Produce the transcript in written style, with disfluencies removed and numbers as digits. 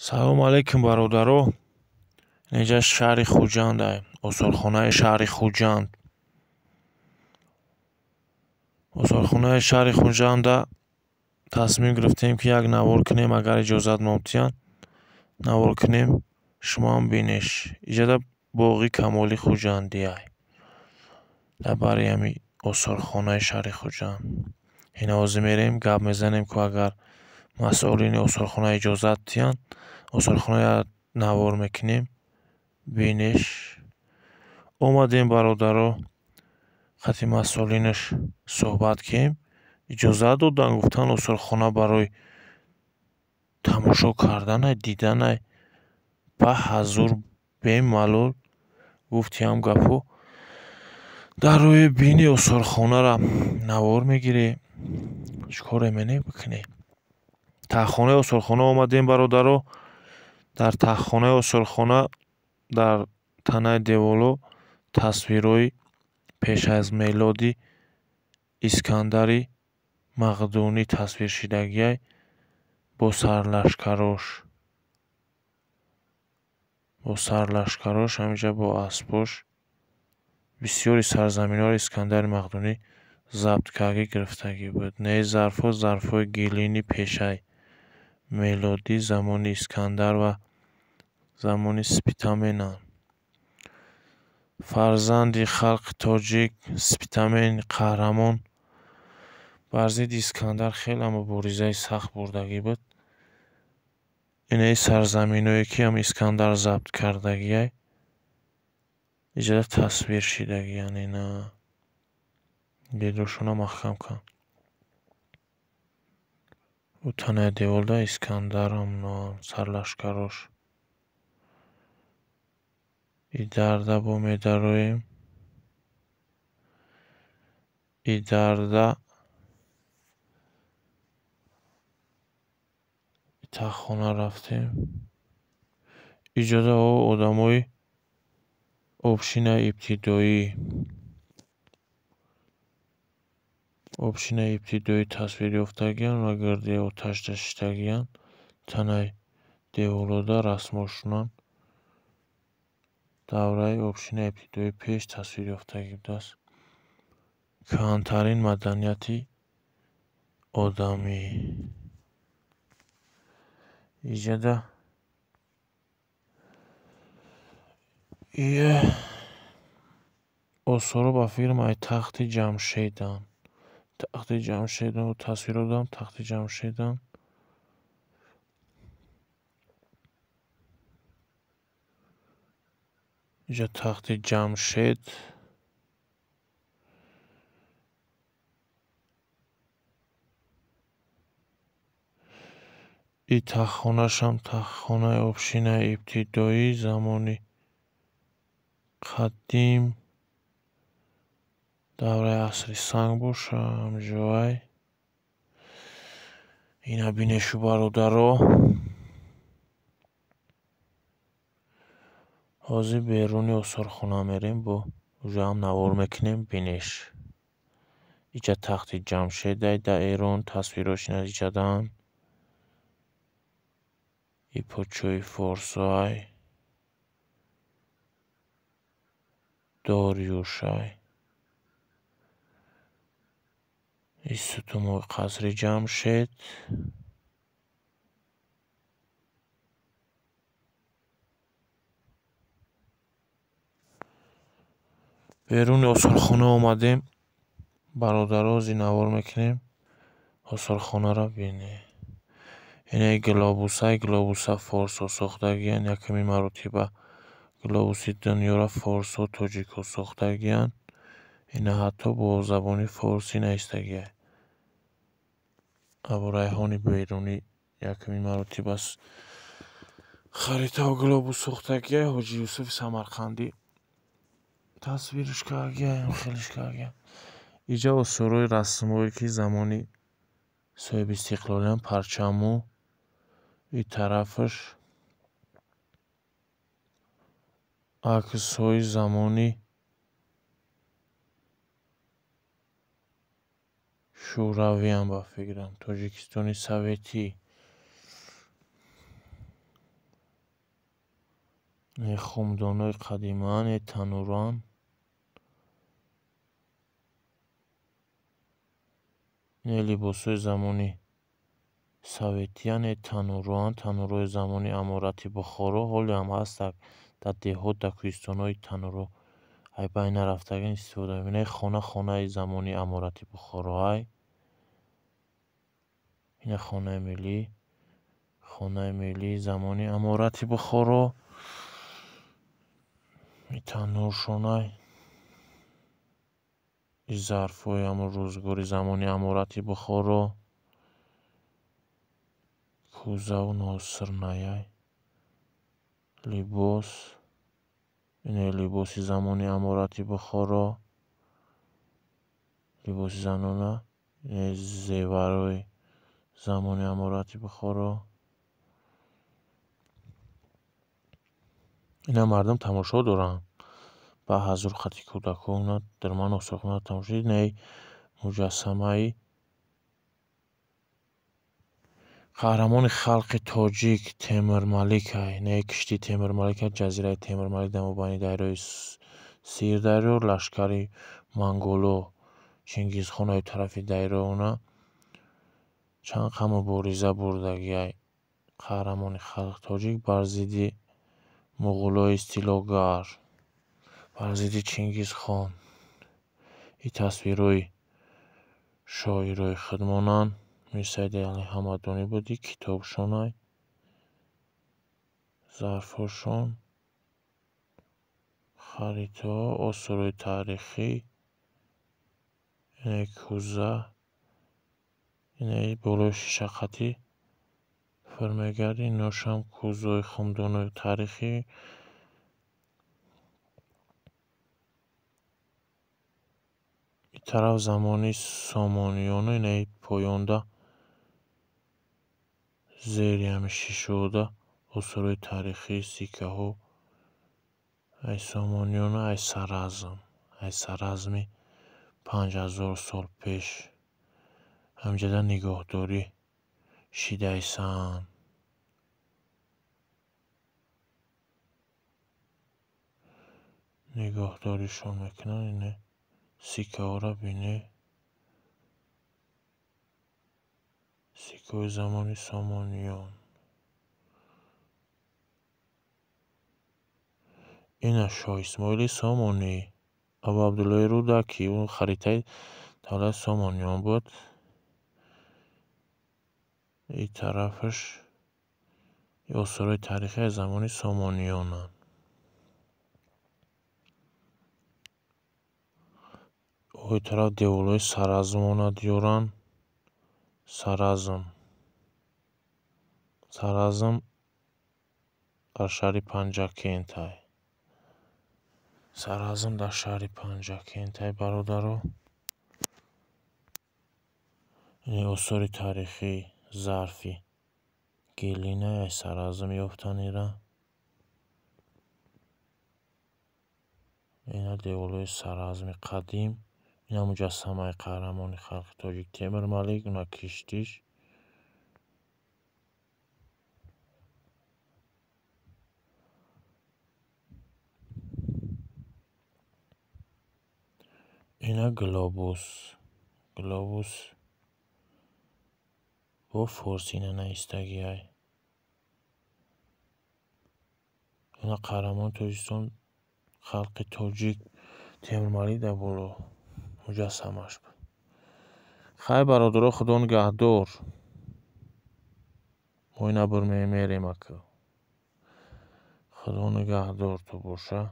Салому алайкум, бародаро. Инҷа шаҳри Хуҷанд, осорхонаи шаҳри Хуҷанд. Осорхонаи шаҳри Хуҷанда тасмим гирифтем, ки як навор кунем, агар иҷозат меодиянд, навор кунем, шумоам бинеш. Иҷода боғи Камоли Хуҷандиай дар бари ҳами осорхонаи шаҳри Хуҷанд. Ина ҳозир мерем, гап мезанем, ку агар масъулини осорхона иҷозат диҳанд, осорхонаро навор мекунем, бинеш. Омадем, бародаро, қати масъулинаш суҳбат кунем. Иҷозат доданд, гуфтанд, осорхона барои тамошо карданай, диданай, ба ҳазур бемалол. Гуфтиам гапҳо дар рӯи бини осорхонара навор мегирем. Чӣ коре мене бикунем? Таҳхонаи осорхона омадем, бародаро. Дар таҳхонаи осорхона дар танаи деворҳо тасвирҳои пеш аз мелоди Искандари Мақдунӣ тасвиршидагиай бо сарлашкарош. Бо сарлашкарош ҳаминҷа бо аспош бисёри сарзаминҳоро Искандари Мақдунӣ забт кардагӣ, гирифтагӣ буд. Не, зарфҳо зарфҳои гилини пешаи мелодӣ замони Искандар ва замони Спитаменанд. Фарзанди халқи тоҷик Спитамен қаҳрамон бар зидди Искандар хеле муборизаи сахт бурдагӣ буд. Инаи сарзаминҳое, ки ҳам Искандар забт кардагиай, иҷода тасвир шидагиянд. Ина дидошона маҳкам кан. Ӯ танаи деворда Искандарам сарлашкарош. И дарда бо медароем. И дарда таҳхона рафтем. Иҷода одамои общинаи ибтидоӣ. Общинаи ибтидоӣ тасвир ёфтагиянд ва гирди оташ шиштагиянд. Танаи деворҳода расмҳошонанд. Давраи общинаи ибтидоӣ пеш тасвир ёфтагӣ будааст. Кӯҳантарин маданияти одамӣ. Иҷода ие осорҳо ба фирмаи Тахти Ҷамшеданд. Тахти Ҷамшед тасвирҳо додам, Тахти Ҷамшеданд. Иҷа Тахти Ҷамшед. И таҳхонашам таҳхонаи общинаи ибтидоӣ замони қадим, давраи асри санг боша, ҳамҷоай. Ина бинешу, бародаро. Ҳозир беруни осорхона мерем, бо уҷоам навор мекунем, бинеш. Иҷа Тахти Ҷамшедай дар Эрон, тасвирҳош ина иҷадаанд. И подшоҳи форсоай. Дориюшай. И сутунҳои қасри Ҷамшед. Беруни осорхона омадем. Бародаро, ҳозир навор мекунем. Осорхонаро бинед. Инаи глобусай, глобуса форсҳо сохтагиянд. Якумин маротиба глобуси дунёро форсҳо, тоҷикҳо сохтагиянд. Ина ҳатто бо забони форсӣ навистагиай. Абурайҳони Берунӣ якумин маротиба харитаву глобус сохтагиай. Ҳоҷи Юсуфи Самарқандӣ тасвирш кардагиай, хелиш кардагиай. Иҷа осорҳои расмҳое, ки замони соҳибистиқлолиам, парчаму и тарафаш аксҳои замони Шӯравиам, ба фикрам, Тоҷикистони Советӣ. Не хумдонҳои қадимаан, не танӯран. Не либосҳои замони советиян, не танӯроанд, танӯрои замони Аморати Бухоро ҳолиам ҳастак дар деҳот, дар кӯҳистонҳои танӯро ай байн нарафтагин истифода мебинед. Хона хонаи замони Аморати Бухороай. Ина хонаи миллӣ, хонаи миллии замони Аморати Бухоро. И танӯршонай. И зарфҳои ҳамон рӯзгори замони Аморати Бухоро. Кӯзаву носирнаяй. Либос. Ина либоси замони Аморати Бухоро. Либоси занона. Ина зеварҳои замони Аморати Бухоро. Ина мардум тамошо доранд. Ба ҳазур хати кӯдакона дарман осорхона тамошо. Инаи муҷассамаи қаҳрамони халқи тоҷик Темурмаликай. Инаи киштии Темурмалика, ҷазираи Темурмалик дар мобайни дарёи Сирдарё, лашкари монголо Чингизхон ай тарафи дарёна чанд қа мубориза бурдагиай. Қаҳрамони халқи тоҷик бар зидди муғулҳои истилогар, бар зидди Чингизхон. И тасвирҳои шоирои худмонанд. Мирсаиди Алӣ Ҳамадонӣ буд, и китобшонай, зарфҳошон, харитаҳо, осорҳои таърихӣ, инаи кӯза, инаи болои шишақатӣ фир мегардӣ, иношам кӯзаҳои хумдонҳои таърихӣ. И тараф замони Сомониёну инаи поёнда зери ҳами шишаода осорҳои таърихии сиккаҳо ай Сомониёну ай Саразм, ай Саразми 5000 сол пеш ҳаминҷода нигоҳдорӣ шидаисанд. Нигоҳдоришон мекунанд. Ине сиккаҳоро бине, сиккаҳои замони Сомониён. Ина Шоҳ Исмоили Сомонӣ, Абу Абдуллоҳи Рӯдакӣ, ӯ харитаи давлати Сомониён буд. И тарафаш осорҳои таърихӣ аз замони Сомониёнанд. Ои тараф деворҳои Саразмона диёранд. Саразм. Саразм дар шаҳри Панҷакентай. Саразм дар шаҳри Панҷакентай, бародаро. Ин осори таърихии зарфи гелинай ай Саразм ёфтанд ира. Ина деворҳои Саразми қадим. Ина муҷассамаи қаҳрамони халқи тоҷик Темурмалик, уна киштиш. Ина глобус. Глобус бо форсӣ ина наистагиай. Ина қаҳрамони Тоҷикистон халқи тоҷик Темурмалик дар боло муҷассамаш буд. Хай, бародаро, Худо нигаҳдор. Мо ина бурмеем, мерем ака. Худо нигаҳдор ту боша.